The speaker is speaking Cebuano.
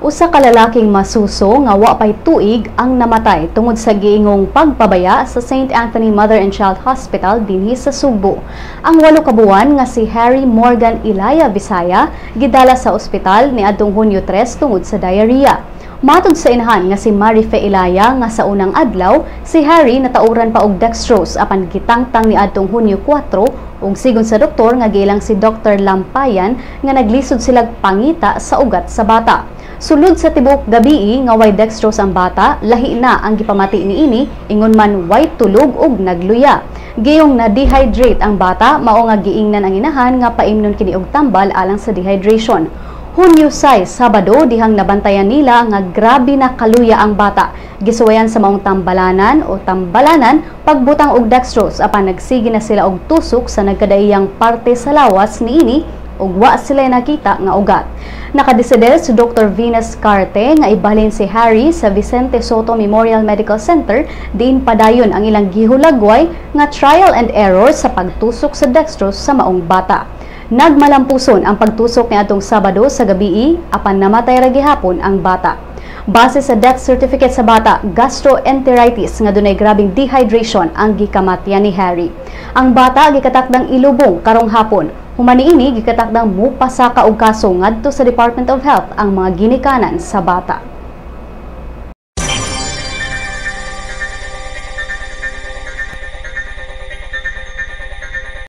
Usa ka lalaking masuso nga wa pay tuig ang namatay tungod sa giingong pagpabaya sa St. Anthony Mother and Child Hospital dinhi sa Sugbo. Ang 8 ka buwan nga si Harry Morgan Ilaya Visaya gidala sa ospital niadtong Hunyo 3 tungod sa diarrhea. Matod sa inahan nga si Marife Ilaya nga sa unang adlaw, si Harry natauran pa og dextrose apan gitangtang niadtong Hunyo 4 ug sigon sa doktor nga giilang si Dr. Lampayan nga naglisod silag pangita sa ugat sa bata. Sulod sa tibuok gabii nga way dextrose ang bata, lahi na ang gipamati niini, ingon man way tulog ug nagluya. Giyong na-dehydrate ang bata, mao nga giingnan ang inahan nga paimnon kini og tambal alang sa dehydration. Hunyo 6, Sabado, dihang nabantayan nila nga grabe na kaluya ang bata. Gisuwayan sa maong tambalanan o tambalanan pagbutang og dextrose apan nagsige na sila og tusok sa nagkadaiyang parte sa lawas niini ug wa sila nakita nga ugat. Nakadesider si Dr. Venus Carte nga ibalhin si Harry sa Vicente Soto Memorial Medical Center diin padayon ang ilang gihulagway nga trial and error sa pagtusok sa dextrose sa maong bata. Nagmalampuson ang pagtusok niadtong Sabado sa gabii apan namatay ra gihapon ang bata. Base sa death certificate sa bata, gastroenteritis nga dunay grabing dehydration ang gikamatyan ni Harry. Ang bata gikatakdang ilubong karong hapon. Human niini, gikatakdang mupasaka og kaso ngadto sa Department of Health ang mga ginikanan sa bata.